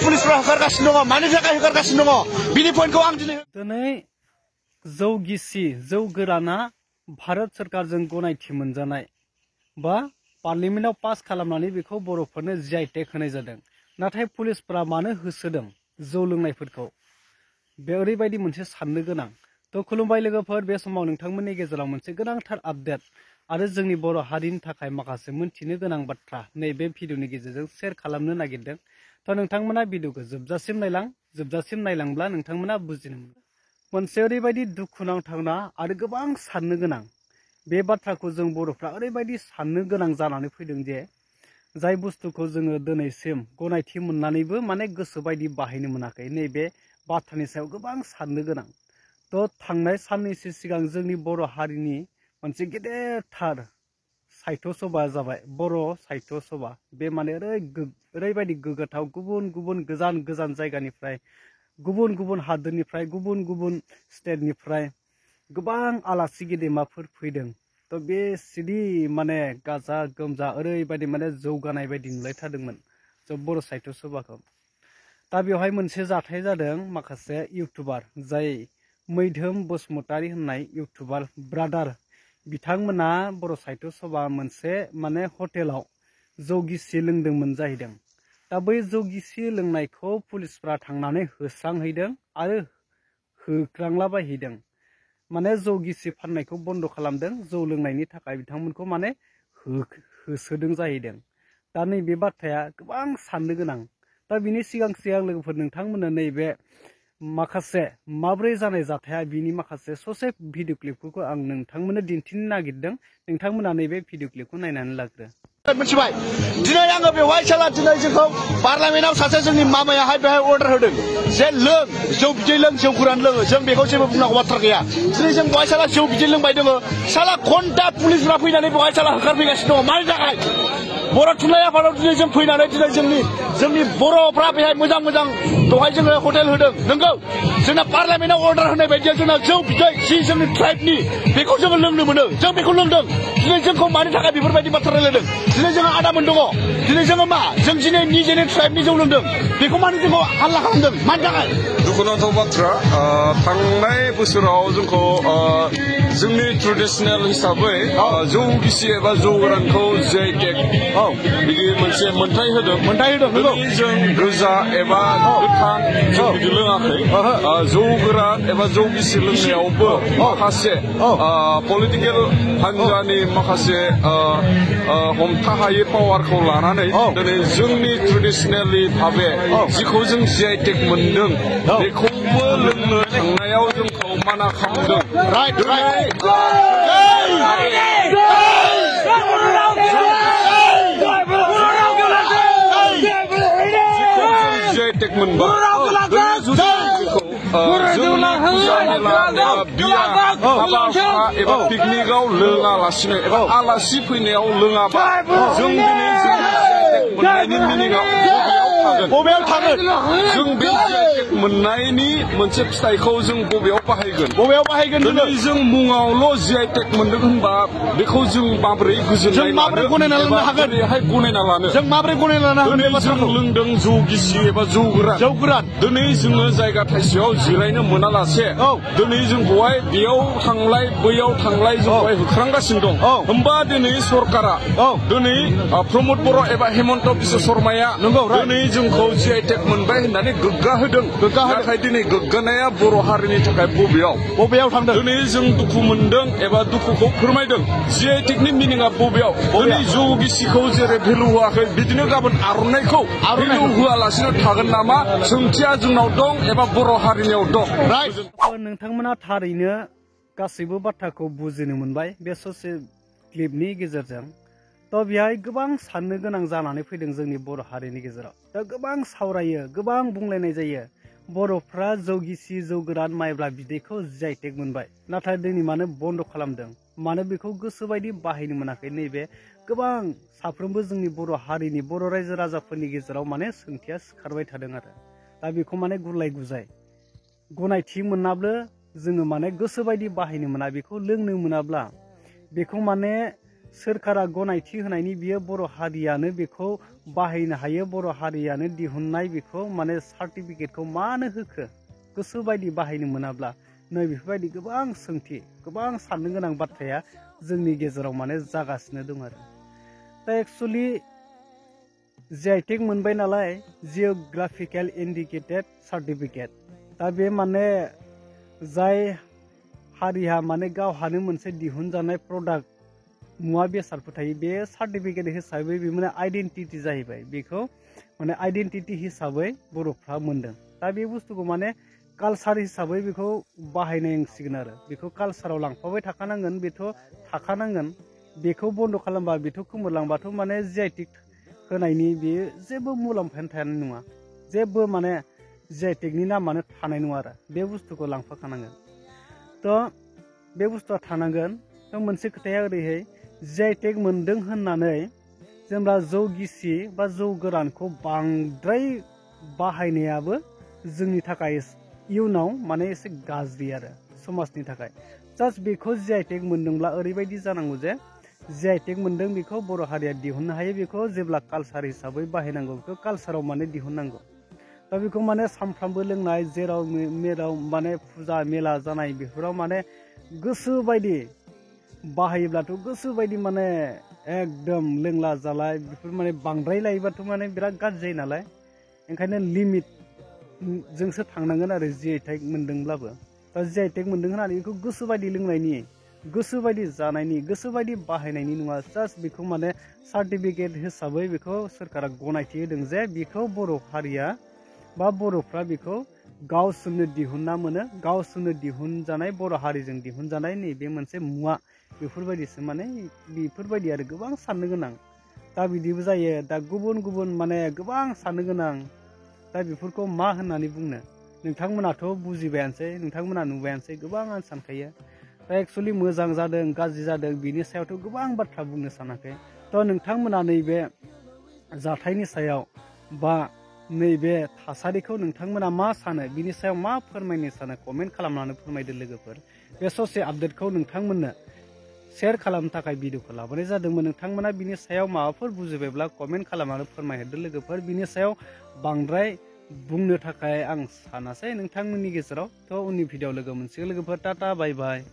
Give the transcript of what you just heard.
पुलिसफ्रा होखारगासिनो दङ मानि थाखाय होखारगासिनो दङ बिनि पइन्टखौ आं दिनै जौ गिसि जौ गोराना भारत सरकारजों गनायथि मोनजानाय बा पार्लियामेन्टआव पास खालामनानै बेखौ बर'फोरनो GI टेग होनाय जादों नाथाय पुलिसफ्रा मानो होसोदों जौ लोंनायफोरखौ बे ओरैबायदि मोनसे साननो गोनां थ' खुलुमबाय लोगोफोर बे समाव नोंथांमोननि गेजेराव मोनसे गोनांथार आपडेट आरो जोंनि बर' हारिनि थाखाय माखासे मोनथिनो गोनां बाथ्रा नैबे भिडिअनि गेजेरजों शेयार खालामनो नागिरदों थ' नोंथांमोना भिडिअखौ जोबजासिम नायलांब्ला नोंथांमोना बुजिनो मोनगोन मोनसे ओरैबायदि दुखुनांथावना आरो गोबां साननो गोनां बे बाथ्राखौ जों बर'फ्रा ओरैबायदि साननो गोनां जानानै फैदों जे जाय बुस्थुखौ जोङो दिनैसिम गनायथि मोननानैबो माने गोसो बायदि बाहायनो मोनाखै नैबे बाथ्रानि सायाव गोबां साननो गोनां थ' थांनाय साननैसो सिगां जोंनि बर' हारिनि मोनसे गेदेरथार साहित्य सभा जाबाय बर' साहित्य सभा बे माने ओरैबायदि गोग्गाथाव गुबुन गुबुन गोजान गोजान जायगानिफ्राय गुबुन गुबुन हादोरनिफ्राय गुबुन गुबुन स्टेटनिफ्राय गोबां आलासि गेदेमाफोर फैदों थ' बे सिरि माने गाजा गोमजा ओरैबायदि माने जौगानाय बायदि नुलायथारदोंमोन ज' बर' साहित्य सभाखौ दा बेवहाय मोनसे जाथाय जादों माखासे इउटुबार जाय मैधोम बसुमतारी होननाय इउटुबार ब्रादार बिथांमोना बर' साहित्य सभा मोनसे माने हटेलाव जौ गिसि लोंदोंमोन जाहैदों दा बै जौ गिसि लोंनायखौ पुलिसफ्रा थांनानै होस्रांहैदों आरो होख्रांलाबायहैदों माने जौ गिसि फाननायखौ बन्द' खालामदों जौ लोंनायनि थाखाय बिथांमोनखौ माने होसोदों जाहैदों दा नैबे बाथ्राया गोबां साननो गोनां दा बिनि सिगां लोगोफोर नोंथांमोननो नैबे माखासे माब्रै जानाय जाथाया बिनि माखासे ससे भिडिअ क्लिपफोरखौ आं नोंथांमोननो दिन्थिनो नागिरदों नोंथांमोना नैबे भिडिअ क्लिपखौ नायनानै लाग्रो मिथिबाय दिनै आङो बेवहाय साला दिनै जोंखौ पार्लियामेन्टआव सासे जोंनि मामायाहाय बेहाय अर्डार होदों जे लों जौ बिदै लों जौ गोरान लोङो जों बेखौ जेबो बुंनांगौ बाथ्रा गैया दिनै जों बेवहाय साला जौ बिदै लोंबाय दङ साला घन्टा पुलिसफ्रा फैनानै बेवहाय साला होखारफैगासिनो दङ मानि थाखाय बर' थुनलाइ आफादाव दिनै जों फैनानै दिनै जोंनि बर'फ्रा बेहाय मोजां दहाय जोङो हटेल होदों नंगौ जोंना पार्लियामेन्टआव अर्डार होनाय बायदिया जोंना जौ बिदै जि जोंनि ट्राइबनि बेखौ जोङो लोंनो मोनो जों बेखौ लोंदों दिनै जोंखौ मानि थाखाय बेफोरबायदि बाथ्रा रायलायदों दिनै जोङो आदामोन दङ दिनै जोङो मा जों दिनै निजेनि ट्राइबनि जौ लोंदों बेखौ मानो जोंखौ हाल्ला खालामदों मानि थाखाय दुखुनांथाव बाथ्रा थांनाय बोसोराव जोंखौ जोंनि ट्रेडिसनेल हिसाबै जौ गिसि एबा जौ गोरानखौ GI टेग बिदि मोनसे मोनथाय होदों दिनै जों गोजा एबा गोथां जों बिदि लोङाखै जौ गोरान एबा जौ गिसि लोंनायावबो माखासे पलिटिकेल हान्जानि माखासे हमथाहायै पावारखौ लानानै दिनै जोंनि ट्रेडिसनेलि भाबे जिखौ जों GI टेग मोनदों बेखौबो लोंनो थांनायाव जोंखौ माना खालामदों GI टेग मोनबा एबा पिकनिकआव लोङालासिनो एबा आलासि फैनायाव लोङाबा जों दिनै मोननायनि मिनिङाव बबेयाव थागोन जों बे GI टेग मोननायनि मोनसे फिथाइखौ जों बबेयाव बाहायगोन दिनै जों मुङावल' GI टेग मोनदों होनबा बेखौ जों माबोरै गोजोननाय लानो गनायना लानो जों माबोरै गनायना लानो हागोन जों लोंदों जौ गिसि एबा जौ गोरान दिनै जोङो जायगा थाइसेयाव जिरायनो मोनालासे दिनै जोंखौहाय बेयाव थांलाय बैयाव थांलाय जोंखौहाय होख्रांगासिनो दं होमबा दिनै सरकारा दिनै प्रमद बर' एबा हेमन्त बिश्व शर्माया दिनै जोंखौ GI टेग मोनबाय होननानै गोग्गा होदों नाथाय दिनै गोग्गानाया बर' हारिनि थाखाय बबेयाव थांदों दिनै जों दुखु मोनदों एबा दुखुखौ फोरमायदों GI टेगनि मिनिङा बबेयाव दिनै जौ गिसिखौ जेरै भेलु होआखै बिदिनो गाबोन आर'नाइखौ भेलु होआलासिनो थागोन नामा सोंथिया जोंनाव दं एबा बर' हारिनियाव दं नोंथांमोना थारैनो गासैबो बाथ्राखौ बुजिनो मोनबाय बे ससे क्लिपनि गेजेरजों थ' बेहाय गोबां साननो गोनां जानानै फैदों जोंनि बर' हारिनि गेजेराव दा गोबां सावरायो गोबां बुंलायनाय जायो बर'फ्रा जौ गिसि जौ गोरान माइब्रा बिदैखौ GI टेग मोनबाय नाथाय दिनै मानो बन्द' खालामदों मानो बेखौ गोसोबायदि बाहायनो मोनाखै नैबे गोबां साफ्रोमबो जोंनि बर' हारिनि बर' रायजो राजाफोरनि गेजेराव माने सोंथिया सिखारबाय थादों आरो दा बेखौ माने गुरलाय गुजाय गनायथि मोनाब्ला जोङो माने गोसोबायदि बाहायनो मोना बेखौ लोंनो मोनाब्ला बेखौ माने सोरखारा गनायथि होनायनि बियो बर' हारियानो बेखौ बाहायनो हायो, बर' हारियानो दिहुननाय बेखौ माने सार्टिफिकेटखौ मानो होखो गोसो बायदि बाहायनो मोनाब्ला नै बेफोरबायदि गोबां सोंथि, गोबां साननो गोनां बाथ्राया जोंनि गेजेराव माने जागासिनो दं आरो। दा एक्सुअलि GI मोनबाय नालाय, जिअग्राफिकेल इन्डिकेटेड सार्टिफिकेट। दा बे माने जाय हारिहा माने गावहानो मोनसे दिहुनजानाय प्रडाक्ट मुवा बेसादफोर थायो, बे सार्टिफिकेट हिसाबै बे माने आइडेन्टिटि जाहैबाय। बेखौ माने आइडेन्टिटि हिसाबै बर'फ्रा मोनदों। दा बे बुस्थुखौ माने कालसार हिसाबै बेखौ बाहायनांसिगोन आरो। बेखौ कालसाराव लांफाबाय थाखानांगोन, बेथ' थाखानांगोन। बेखौ बन्द' खालामबा, बेथ' खोमोरलांबाथ' माने GI होनायनि बेयो जेबो मुलाम्फायानो थानाय नङा, जेबो माने GI नामानो थानाय नङा आरो। बे बुस्थुखौ लांफाखानांगोन। थ' बे बुस्थुआ थानांगोन। थ' मोनसे खोथाया ओरैहाय, GI मोनदों होननानै जेनेबा जौ गिसि बा जौ गोरानखौ बांद्राय बाहायनायाबो जोंनि थाखाय इयुनाव माने एसे गाज्रि आरो समाजनि थाखाय। जास्ट बेखौ GI मोनदोंब्ला ओरैबायदि जानांगौ जे GI मोनदों, बेखौ बर' हारिया दिहुननो हायो, बेखौ जेब्ला कालसार हिसाबै बाहायनांगौ, बेखौ कालसाराव माने दिहुननांगौ। दा बेखौ माने सानफ्रामबो लोंनाय, जेराव मेराव माने फुजा मेला जानाय, बेफोराव माने गोसो बायदि बाहायोब्लाथ' गोसो बायदि माने एकदम लोंला जालाय बेफोर माने बांद्राय लायोबाथ' माने बिराद गाज्रि जायो नालाय। ओंखायनो लिमिट जोंसो थांनांगोन आरो GI मोनदोंब्लाबो। दा GI मोनदों होननानै बेखौ गोसो बायदि लोंनायनि, गोसो बायदि जानायनि, गोसो बायदि बाहायनायनि नङा। जास्ट बेखौ माने सार्टिफिकेट हिसाबै बेखौ सोरखारा गनायथि होदों जे बेखौ बर' हारिया बा बर'फ्रा बेखौ गावसोरनो दिहुनना मोनो, गावसोरनो दिहुनजानाय, बर' हारिजों दिहुनजानाय नैबे मोनसे मुवा, बेफोरबायदिसो माने बेफोरबायदि आरो गोबां साननो गोनां। दा बिदिबो जायो। दा गुबुन गुबुन माने गोबां साननो गोनां। दा बेफोरखौ मा होननानै बुंनो, नोंथांमोनाथ' बुजिबायानोसै, नोंथांमोना नुबायानोसै, गोबाङानो सानखायो। दा एक्सुअलि मोजां जादों गाज्रि जादों बिनि सायावथ' गोबां बाथ्रा बुंनो सानाखै। थ' नोंथांमोना नैबे जाथायनि सायाव बा नैबे थासारिखौ नोंथांमोना मा सानो, बिनि सायाव मा फोरमायनो सानो, कमेन्ट खालामनानै फोरमायदो लोगोफोर। बे ससे आपडेटखौ नोंथांमोननो शेयार खालामनो थाखाय भिडिअखौ लाबोनाय जादोंमोन। नोंथांमोना बिनि सायाव माबाफोर बुजिबायब्ला कमेन्ट खालामनानै फोरमायहरदो लोगोफोर। बिनि सायाव बांद्राय बुंनो थाखाय आं सानासै नोंथांमोननि गेजेराव। थ' उननि भिडिअ लोगो मोनसिगोन लोगोफोर। टाटा बाय बाय।